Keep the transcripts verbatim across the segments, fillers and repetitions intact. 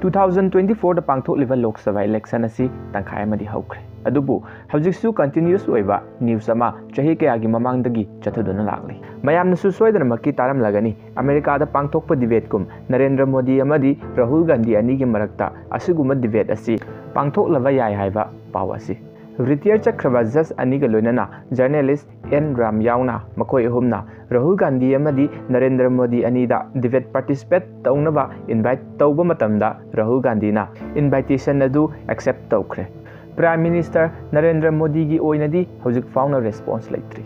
Two thousand twenty ꯐꯣꯔꯗ ꯄꯥꯡꯊꯣꯛꯂꯤꯕ Lok Sabha election ꯑꯁꯤ ꯇꯪꯈꯥꯏ ꯑꯃꯗꯤ ꯍꯧꯈ꯭ꯔꯦ꯫ ꯑꯗꯨꯕꯨ ꯍꯧꯖꯤꯛꯁꯨ ꯀꯟꯇꯤꯅ꯭ꯌꯨꯁ ꯑꯣꯏꯕ ꯅ꯭ꯌꯨꯁ ꯑꯃ ꯆꯍꯤ ꯀꯌꯥꯒꯤ ꯃꯃꯥꯡꯗꯒꯤ ꯆꯠꯊꯗꯨꯅ ꯂꯥꯛꯂꯤ꯫ ꯃꯌꯥꯝꯅꯁꯨ ꯁꯣꯏꯗꯅꯃꯛꯀꯤ ꯇꯥꯔꯝꯂꯒꯅꯤ, ꯑꯃꯦꯔꯤꯀꯥꯗ ꯄꯥꯡꯊꯣꯛꯄ ꯗꯤꯕꯦꯠꯀꯨꯝ ꯅꯔꯦꯟꯗ꯭ꯔ ꯃꯣꯗꯤ ꯑꯃꯗꯤ ꯔꯥꯍꯨꯜ ꯒꯥꯟꯙꯤ ꯑꯅꯤꯒꯤ ꯃꯔꯛꯇ ꯑꯁꯤꯒꯨꯝꯕ ꯗꯤꯕꯦꯠ ꯑꯁꯤ ꯄꯥꯡꯊꯣꯛꯂꯕ ꯌꯥꯏ ꯍꯥꯏꯕ ꯄꯥꯎ ꯑꯁꯤ꯫ ꯔꯤꯇꯤꯌꯔ ꯆꯠꯈ꯭ꯔꯕ ꯖꯖ ꯑꯅꯤꯒ ꯂꯣꯏꯅꯅ ꯖꯔꯅꯦꯂꯤꯁ ꯑꯦꯟ ꯔꯥꯝ ꯌꯥꯎꯅ ꯃꯈꯣꯏ ꯑꯍꯨꯝꯅ ꯔꯥꯍꯨꯜ ꯒꯥꯟꯙꯤ ꯑꯃꯗꯤ ꯅꯔꯦꯟꯗ꯭ꯔ ꯃꯣꯗꯤ ꯑꯅꯤꯗ ꯗꯤꯕꯦꯠ ꯄꯥꯔꯇꯤꯁꯤꯄꯦꯠ ꯇꯧꯅꯕ ꯏꯟꯚꯥꯏꯠ ꯇꯧꯕ ꯃꯇꯝꯗ ꯔꯥꯍꯨꯜ ꯒꯥꯟꯙꯤꯅ ꯏꯟꯚꯥꯏꯇꯦꯁꯟ ꯑꯗꯨ ꯑꯦꯛꯁꯦꯞ ꯇꯧꯈ꯭ꯔꯦ꯫ ꯄ꯭ꯔꯥꯏꯝ ꯃꯤꯅꯤꯁꯇꯔ ꯅꯔꯦꯟꯗ꯭ꯔ ꯃꯣꯗꯤꯒꯤ ꯑꯣꯏꯅꯗꯤ ꯍꯧꯖꯤꯛ ꯐꯥꯎꯅ ꯔꯦꯁꯄꯣꯟꯁ ꯂꯩꯇ꯭ꯔꯤ꯫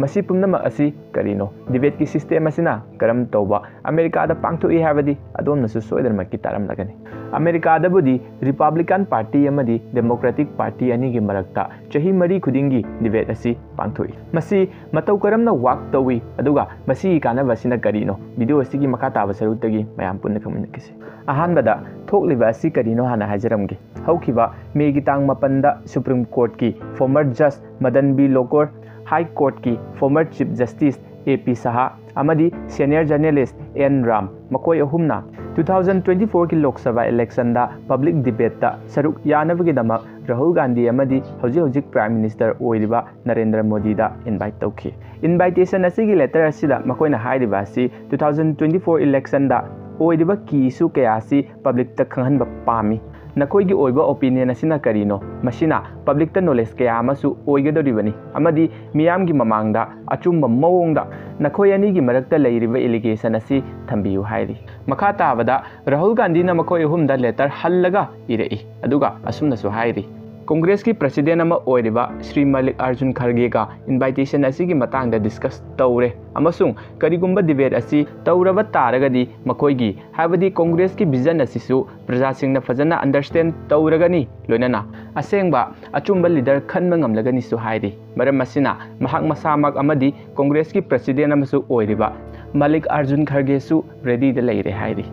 ꯃꯁꯤ ꯄꯨꯝꯅꯃꯛ ꯑꯁꯤ ꯀꯔꯤꯅꯣ? ꯗꯤꯕꯦꯠꯀꯤ ꯁꯤꯁꯇꯦꯝ ꯑꯁꯤꯅ ꯀꯔꯝ ꯇꯧꯕ ꯑꯃꯦꯔꯤꯀꯥꯗ ꯄꯥꯡꯊꯣꯛꯏ ꯍꯥꯏꯕꯗꯤ ꯑꯗꯣꯝꯅꯁꯨ ꯁꯣꯏꯗꯅꯃꯛꯀꯤ ꯇꯥꯔꯝꯂꯒꯅꯤ꯫ ꯑꯃꯦꯔꯤꯀꯥꯗꯕꯨꯗꯤ ꯔꯤꯄꯕ꯭ꯂꯤꯀꯥꯟ ꯄꯥꯔꯇꯤ ꯑꯃꯗꯤ ꯗꯦꯃꯣꯀ꯭ꯔꯦꯇꯤꯛ ꯄꯥꯔꯇꯤ ꯑꯅꯤꯒꯤ ꯃꯔꯛꯇ ꯆꯍꯤ ꯃꯔꯤ ꯈꯨꯗꯤꯡꯒꯤ ꯗꯤꯕꯦꯠ ꯑꯁꯤ ꯄꯥꯡꯊꯣꯛꯏ꯫ ꯃꯁꯤ ꯃꯇꯧ ꯀꯔꯝꯅ ꯋꯥꯛ ꯇꯧꯏ, ꯑꯗꯨꯒ ꯃꯁꯤꯒꯤ ꯀꯥꯟꯅꯕ ꯑꯁꯤꯅ ꯀꯔꯤꯅꯣ? ꯚꯤꯗꯤꯑꯣ ꯑꯁꯤꯒꯤ ꯃꯈꯥ ꯇꯥꯕ ꯁꯔꯨꯛꯇꯒꯤ ꯃꯌꯥꯝ ꯄꯨꯟꯅ ꯈꯪꯃꯤꯟꯅꯈꯤꯁꯤ꯫ ꯑꯍꯥꯟꯕꯗ, ꯊꯣꯛꯂꯤꯕ ꯑꯁꯤ ꯀꯔꯤꯅꯣ ꯍꯥꯟꯅ ꯍꯥꯏꯖꯔꯝꯒꯦ꯫ ꯍꯧꯈꯤꯕ ꯃꯦꯒꯤ ꯇꯥꯡ ꯃꯥꯄꯟꯗ ꯁꯨꯄ꯭ꯔꯤꯝ ꯀꯣꯔꯠꯀꯤ ꯐꯣꯔꯃꯔ ꯖꯖ ꯃꯗꯟ ꯕꯤ ꯂꯣꯀꯨꯔ, ꯍꯥꯏ ꯀꯣꯔꯠꯀꯤ ꯐꯣꯔꯃꯔ ꯆꯤꯐ ꯖꯁꯇꯤꯁ ꯑꯦ ꯄꯤ ꯁꯍꯥ ꯑꯃꯗꯤ ꯁꯦꯅꯤꯌꯔ ꯖꯔꯅꯦꯂꯤꯁ ꯑꯦꯟ ꯔꯥꯝ, ꯃꯈꯣꯏ ꯑꯍꯨꯝꯅ ꯇꯨ ꯊꯥꯎꯖꯟ ꯇ꯭ꯋꯦꯟꯇꯤ ꯐꯣꯔꯒꯤ ꯂꯣꯛ ꯁꯚꯥ ꯏꯂꯦꯛꯁꯟꯗ ꯄꯕ꯭ꯂꯤꯛ ꯗꯤꯕꯦꯠꯇ ꯁꯔꯨꯛ ꯌꯥꯅꯕꯒꯤꯗꯃꯛ ꯔꯥꯍꯨꯜ ꯒꯥꯟꯙꯤ ꯑꯃꯗꯤ ꯍꯧꯖꯤꯛ ꯍꯧꯖꯤꯛ ꯄ꯭ꯔꯥꯏꯝ ꯃꯤꯅꯤꯁꯇꯔ ꯑꯣꯏꯔꯤꯕ ꯅꯔꯦꯟꯗ꯭ꯔ ꯃꯣꯗꯤꯗ ꯏꯟꯚꯥꯏꯠ ꯇꯧꯈꯤ꯫ ꯏꯟꯚꯥꯏꯇꯦꯁꯟ ꯑꯁꯤꯒꯤ ꯂꯦꯇꯔ ꯑꯁꯤꯗ ꯃꯈꯣꯏꯅ ꯍꯥꯏꯔꯤꯕ ꯑꯁꯤ ꯇꯨ ꯊꯥꯎꯖꯟ ꯇ꯭ꯋꯦꯟꯇꯤ ꯐꯣꯔ ꯏꯂꯦꯛꯁꯟꯗ ꯑꯣꯏꯔꯤꯕ ꯀꯤ ꯏꯁꯨ ꯀꯌꯥ ꯑꯁꯤ ꯄꯕ꯭ꯂꯤꯛꯇ ꯈꯪꯍꯟꯕ ꯄꯥꯝꯃꯤ꯫ ꯅꯈꯣꯏꯒꯤ ꯑꯣꯏꯕ ꯑꯣꯄꯤꯅꯤꯌꯟ ꯑꯁꯤꯅ ꯀꯔꯤꯅꯣ? ꯃꯁꯤꯅ ꯄꯕ꯭ꯂꯤꯛꯇ ꯅꯣꯂꯦꯖ ꯀꯌꯥ ꯑꯃꯁꯨ ꯑꯣꯏꯒꯗꯧꯔꯤꯕꯅꯤ ꯑꯃꯗꯤ ꯃꯤꯌꯥꯝꯒꯤ ꯃꯃꯥꯡꯗ ꯑꯆꯨꯝꯕ ꯃꯑꯣꯡꯗ ꯅꯈꯣꯏ ꯑꯅꯤꯒꯤ ꯃꯔꯛꯇ ꯂꯩꯔꯤꯕ ꯑꯦꯂꯤꯒꯦꯁꯟ ꯑꯁꯤ ꯊꯝꯕꯤꯌꯨ ꯍꯥꯏꯔꯤ꯫ ꯃꯈꯥ ꯇꯥꯕꯗ ꯔꯥꯍꯨꯜ ꯒꯥꯟꯙꯤꯅ ꯃꯈꯣꯏ ꯑꯍꯨꯝꯗ ꯂꯦꯇꯔ ꯍꯜꯂꯒ ꯏꯔꯛꯏ, ꯑꯗꯨꯒ ꯑꯁꯨꯝꯅꯁꯨ ꯍꯥꯏꯔꯤ, ꯀꯣꯡꯒ꯭ꯔꯦꯁꯀꯤ ꯄ꯭ꯔꯁꯤꯗꯦꯟ ꯑꯃ ꯑꯣꯏꯔꯤꯕ ꯁ꯭ꯔꯤ ꯃꯜꯂꯤꯛ ꯑꯥꯔꯖꯨꯟ ꯈꯔꯒꯦꯒ ꯏꯟꯚꯥꯏꯇꯦꯁꯟ ꯑꯁꯤꯒꯤ ꯃꯇꯥꯡꯗ ꯗꯤꯁꯀꯁ ꯇꯧꯔꯦ ꯑꯃꯁꯨꯡ ꯀꯔꯤꯒꯨꯝꯕ ꯗꯤꯕꯦꯠ ꯑꯁꯤ ꯇꯧꯔꯕ ꯇꯥꯔꯒꯗꯤ ꯃꯈꯣꯏꯒꯤ, ꯍꯥꯏꯕꯗꯤ ꯀꯣꯡꯒ꯭ꯔꯦꯁꯀꯤ ꯚꯤꯖꯟ ꯑꯁꯤꯁꯨ ꯄ꯭ꯔꯖꯥꯁꯤꯡꯅ ꯐꯖꯅ ꯑꯟꯗꯔꯁꯇꯦꯟ ꯇꯧꯔꯒꯅꯤ, ꯂꯣꯏꯅꯅ ꯑꯁꯦꯡꯕ ꯑꯆꯨꯝꯕ ꯂꯤꯗꯔ ꯈꯟꯕ ꯉꯝꯂꯒꯅꯤꯁꯨ ꯍꯥꯏꯔꯤ꯫ ꯃꯔꯝ ꯑꯁꯤꯅ ꯃꯍꯥꯛ ꯃꯁꯥꯃꯛ ꯑꯃꯗꯤ ꯀꯣꯡꯒ꯭ꯔꯦꯁꯀꯤ ꯄ꯭ꯔꯁꯤꯗꯦꯟ ꯑꯃꯁꯨ ꯑꯣꯏꯔꯤꯕ ꯃꯜꯂꯤꯛ ꯑꯥꯔꯖꯨꯟ ꯈꯔꯒꯦꯁꯨ ꯔꯦꯗꯤꯗ ꯂꯩꯔꯦ ꯍꯥꯏꯔꯤ꯫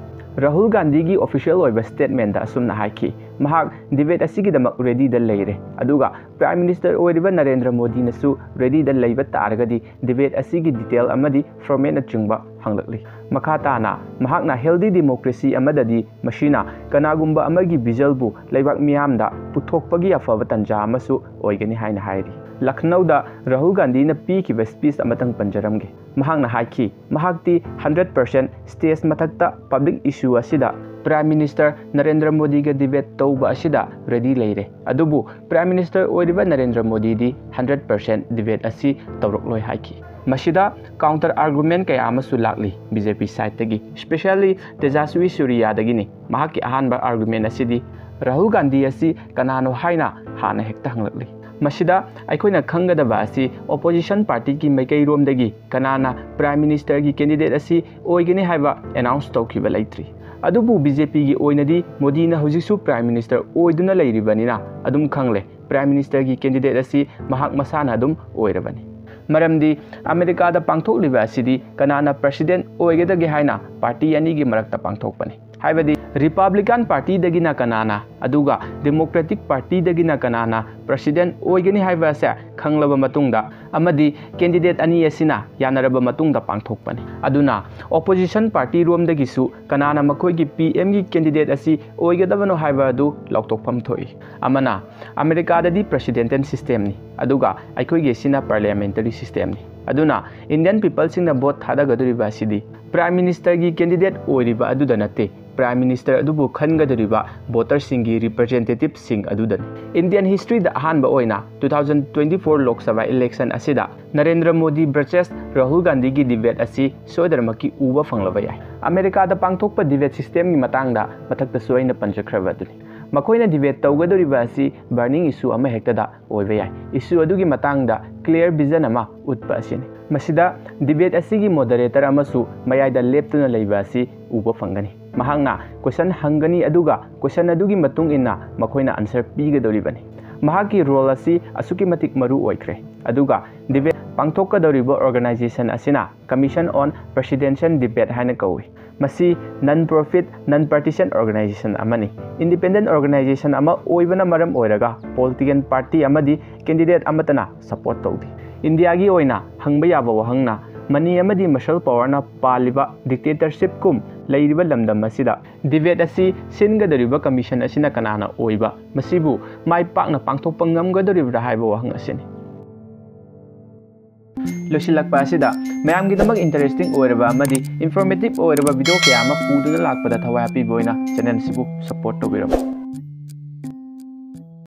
ꯔꯥꯍꯨꯜ ꯒꯥꯟꯙꯤꯒꯤ ꯑꯣꯐꯤꯁꯤꯌꯦꯜ ꯑꯣꯏꯕ ꯁ꯭ꯇꯦꯠꯃꯦꯟꯗ ꯑꯁꯨꯝꯅ ꯍꯥꯏꯈꯤ, ꯃꯍꯥꯛ ꯗꯤꯕꯦꯠ ꯑꯁꯤꯒꯤꯗꯃꯛ ꯔꯦꯗꯤꯗ ꯂꯩꯔꯦ, ꯑꯗꯨꯒ ꯄ꯭ꯔꯥꯏꯝ ꯃꯤꯅꯤꯁꯇꯔ ꯑꯣꯏꯔꯤꯕ ꯅꯔꯦꯟꯗ꯭ꯔ ꯃꯣꯗꯤꯅꯁꯨ ꯔꯦꯗꯤꯗ ꯂꯩꯕ ꯇꯥꯔꯒꯗꯤ ꯗꯤꯕꯦꯠ ꯑꯁꯤꯒꯤ ꯗꯤꯇꯦꯜ ꯑꯃꯗꯤ ꯐꯣꯔꯃꯦꯠꯅꯆꯤꯡꯕ ꯍꯪꯂꯛꯂꯤ꯫ ꯃꯈꯥ ꯇꯥꯅ ꯃꯍꯥꯛꯅ healthy democracy ꯑꯃꯗꯗꯤ ꯃꯁꯤꯅ ꯀꯅꯥꯒꯨꯝꯕ ꯑꯃꯒꯤ ꯚꯤꯖꯟꯕꯨ ꯂꯩꯕꯥꯛ ꯃꯤꯌꯥꯝꯗ ꯄꯨꯊꯣꯛꯄꯒꯤ ꯑꯐꯕ ꯇꯥꯟꯖꯥ ꯑꯃꯁꯨ ꯑꯣꯏꯒꯅꯤ ꯍꯥꯏꯅ ꯍꯥꯏꯔꯤ꯫ ꯂꯈꯅꯧꯗ ꯔꯥꯍꯨꯜ ꯒꯥꯟꯙꯤꯅ ꯄꯤꯈꯤꯕ speech ꯑꯃꯇꯪ ꯄꯟꯖꯔꯝꯒꯦ꯫ ꯃꯍꯥꯛꯅ ꯍꯥꯏꯈꯤ, ꯃꯍꯥꯛꯇꯤ hundred percent stage ꯃꯊꯛꯇ public issue ꯑꯁꯤꯗ Prime Minister ꯅꯔꯦꯟꯗ꯭ꯔ ꯃꯣꯗꯤꯒ debate ꯇꯧꯕ ꯑꯁꯤꯗ ready ꯂꯩꯔꯦ, ꯑꯗꯨꯕꯨ Prime Minister ꯑꯣꯏꯔꯤꯕ ꯅꯔꯦꯟꯗ꯭ꯔ ꯃꯣꯗꯤꯗꯤ hundred percent debate ꯑꯁꯤ ꯇꯧꯔꯛꯂꯣꯏ ꯍꯥꯏꯈꯤ꯫ ꯃꯁꯤꯗ counter argument ꯀꯌꯥ ꯑꯃꯁꯨ ꯂꯥꯛꯂꯤ BJP sideꯇꯒꯤ, especially ꯇꯦꯖꯥꯁ꯭ꯋꯤ ꯁꯨꯔꯤꯌꯥꯗꯒꯤꯅꯤ꯫ ꯃꯍꯥꯛꯀꯤ ꯑꯍꯥꯟꯕ argument ꯑꯁꯤꯗꯤ ꯔꯥꯍꯨꯜ ꯒꯥꯟꯙꯤ ꯑꯁꯤ ꯀꯅꯥꯅꯣ ꯍꯥꯏꯅ ꯍꯥꯟꯅ ꯍꯦꯛꯇ ꯍꯪꯂꯛꯂꯤ꯫ ꯃꯁꯤꯗ ꯑꯩꯈꯣꯏꯅ ꯈꯪꯒꯗꯕ ꯑꯁꯤ opposition partyꯒꯤ ꯃꯥꯏꯀꯩꯔꯣꯝꯗꯒꯤ ꯀꯅꯥꯅ Prime Ministerꯒꯤ candidate ꯑꯁꯤ ꯑꯣꯏꯒꯅꯤ ꯍꯥꯏꯕ announce ꯇꯧꯈꯤꯕ ꯂꯩꯇ꯭ꯔꯤ꯫ ꯑꯗꯨꯕꯨ BJPꯒꯤ ꯑꯣꯏꯅꯗꯤ ꯃꯣꯗꯤꯅ ꯍꯧꯖꯤꯛꯁꯨ Prime Minister ꯑꯣꯏꯗꯨꯅ ꯂꯩꯔꯤꯕꯅꯤꯅ ꯑꯗꯨꯝ ꯈꯪꯂꯦ, Prime Ministerꯒꯤ candidate ꯑꯁꯤ ꯃꯍꯥꯛ ꯃꯁꯥꯅ ꯑꯗꯨꯝ ꯑꯣꯏꯔꯕꯅꯤ꯫ ꯃꯔꯝꯗꯤ ꯑꯃꯦꯔꯤꯀꯥꯗ ꯄꯥꯡꯊꯣꯛꯂꯤꯕ ꯑꯁꯤꯗꯤ ꯀꯅꯥꯅ President ꯑꯣꯏꯒꯗꯒꯦ ꯍꯥꯏꯅ party ꯑꯅꯤꯒꯤ ꯃꯔꯛꯇ ꯄꯥꯡꯊꯣꯛꯄꯅꯤ꯫ ꯍꯥꯏꯕꯗꯤ Republican partyꯗꯒꯤꯅ ꯀꯅꯥꯅ, ꯑꯗꯨꯒ Democratic partyꯗꯒꯤꯅ ꯀꯅꯥꯅ President ꯑꯣꯏꯒꯅꯤ ꯍꯥꯏꯕ ꯑꯁꯦ ꯈꯪꯂꯕ ꯃꯇꯨꯡꯗ ꯑꯃꯗꯤ candidate ꯑꯅꯤ ꯑꯁꯤꯅ ꯌꯥꯅꯔꯕ ꯃꯇꯨꯡꯗ ꯄꯥꯡꯊꯣꯛꯄꯅꯤ꯫ ꯑꯗꯨꯅ opposition partyꯔꯣꯝꯗꯒꯤꯁꯨ ꯀꯅꯥꯅ ꯃꯈꯣꯏꯒꯤ PMꯒꯤ candidate ꯑꯁꯤ ꯑꯣꯏꯒꯗꯕꯅꯣ ꯍꯥꯏꯕ ꯑꯗꯨ ꯂꯥꯎꯊꯣꯛꯐꯝ ꯊꯣꯛꯏ꯫ ꯑꯃꯅ, ꯑꯃꯦꯔꯤꯀꯥꯗꯗꯤ presidential systemꯅꯤ, ꯑꯗꯨꯒ ꯑꯩꯈꯣꯏꯒꯤ ꯑꯁꯤꯅ parliamentary systemꯅꯤ꯫ ꯑꯗꯨꯅ Indian peopleꯁꯤꯡꯅ vote ꯊꯥꯗꯒꯗꯧꯔꯤꯕ ꯑꯁꯤꯗꯤ Prime Ministerꯒꯤ candidate ꯑꯣꯏꯔꯤꯕ ꯑꯗꯨꯗ ꯅꯠꯇꯦ, Prime Minister ꯑꯗꯨꯕꯨ ꯈꯟꯒꯗꯧꯔꯤꯕ voterꯁꯤꯡꯒꯤ representativeꯁꯤꯡ ꯑꯗꯨꯗꯅꯤ꯫ Indian historyꯗ ꯑꯍꯥꯟꯕ ꯑꯣꯏꯅ two thousand twenty-four Lok Sabha election ꯑꯁꯤꯗ ꯅꯔꯦꯟꯗ꯭ꯔ ꯃꯣꯗꯤ versus ꯔꯥꯍꯨꯜ ꯒꯥꯟꯙꯤꯒꯤ debate ꯑꯁꯤ ꯁꯣꯏꯗꯅꯃꯛꯀꯤ ꯎꯕ ꯐꯪꯂꯕ ꯌꯥꯏ꯫ ꯑꯃꯦꯔꯤꯀꯥꯗ ꯄꯥꯡꯊꯣꯛꯄ debate systemꯒꯤ ꯃꯇꯥꯡꯗ ꯃꯊꯛꯇꯁꯨ ꯑꯩꯅ ꯄꯟꯖꯈ꯭ꯔꯕ ꯑꯗꯨꯅꯤ꯫ ꯃꯈꯣꯏꯅ debate ꯇꯧꯒꯗꯧꯔꯤꯕ ꯑꯁꯤ burning issue ꯑꯃꯍꯦꯛꯇꯗ ꯑꯣꯏꯕ ꯌꯥꯏ꯫ Issue ꯑꯗꯨꯒꯤ ꯃꯇꯥꯡꯗ clear vision ꯑꯃ ꯎꯠꯄ ꯑꯁꯤꯅꯤ꯫ ꯃꯁꯤꯗ debate ꯑꯁꯤꯒꯤ moderator ꯑꯃꯁꯨ ꯃꯌꯥꯏꯗ ꯂꯦꯞꯇꯨꯅ ꯂꯩꯕ ꯑꯁꯤ ꯎꯕ ꯐꯪꯒꯅꯤ꯫ ꯃꯍꯥꯛꯅ question ꯍꯪꯒꯅꯤ, ꯑꯗꯨꯒ question ꯑꯗꯨꯒꯤ ꯃꯇꯨꯡ ꯏꯟꯅ ꯃꯈꯣꯏꯅ answer ꯄꯤꯒꯗꯧꯔꯤꯕꯅꯤ꯫ ꯃꯍꯥꯛꯀꯤ role ꯑꯁꯤ ꯑꯁꯨꯛꯀꯤ ꯃꯇꯤꯛ ꯃꯔꯨ ꯑꯣꯏꯈ꯭ꯔꯦ꯫ ꯑꯗꯨꯒ debate ꯄꯥꯡꯊꯣꯛꯀꯗꯧꯔꯤꯕ organization ꯑꯁꯤꯅ Commission on Presidential Debate ꯍꯥꯏꯅ ꯀꯧꯏ꯫ ꯃꯁꯤ non profit, non partisan organization ꯑꯃꯅꯤ꯫ Independent organization ꯑꯃ ꯑꯣꯏꯕꯅ ꯃꯔꯝ ꯑꯣꯏꯔꯒ political party ꯑꯃꯗꯤ candidate ꯑꯃꯠꯇꯅ support ꯇꯧꯗꯦ꯫ ꯏꯟꯗꯤꯌꯥꯒꯤ ꯑꯣꯏꯅ ꯍꯪꯕ ꯌꯥꯕ ꯋꯥꯍꯪꯅ Money ꯑꯃꯗꯤ muscle powerꯅ ꯄꯥꯜꯂꯤꯕ dictatorshipꯀꯨꯝ ꯂꯩꯔꯤꯕ ꯂꯝꯗꯝ ꯑꯁꯤꯗ debate ꯑꯁꯤ ꯁꯤꯟꯒꯗꯧꯔꯤꯕ commission ꯑꯁꯤꯅ ꯀꯅꯥꯅ ꯑꯣꯏꯕ, ꯃꯁꯤꯕꯨ ꯃꯥꯏ ꯄꯥꯛꯅ ꯄꯥꯡꯊꯣꯛꯄ ꯉꯝꯒꯗꯧꯔꯤꯕ꯭ꯔꯥ ꯍꯥꯏꯕ ꯋꯥꯍꯪ ꯑꯁꯤꯅꯤ꯫ ꯂꯣꯏꯁꯤꯜꯂꯛꯄ ꯑꯁꯤꯗ ꯃꯌꯥꯝꯒꯤꯗꯃꯛ interesting ꯑꯣꯏꯔꯕ ꯑꯃꯗꯤ informative ꯑꯣꯏꯔꯕ video ꯀꯌꯥ ꯑꯃ ꯄꯨꯗꯨꯅ ꯂꯥꯛꯄꯗ ꯊꯋꯥꯏ ꯍꯥꯞꯄꯤꯕ ꯑꯣꯏꯅ channel ꯑꯁꯤꯕꯨ support ꯇꯧꯕꯤꯔꯝꯃꯨ꯫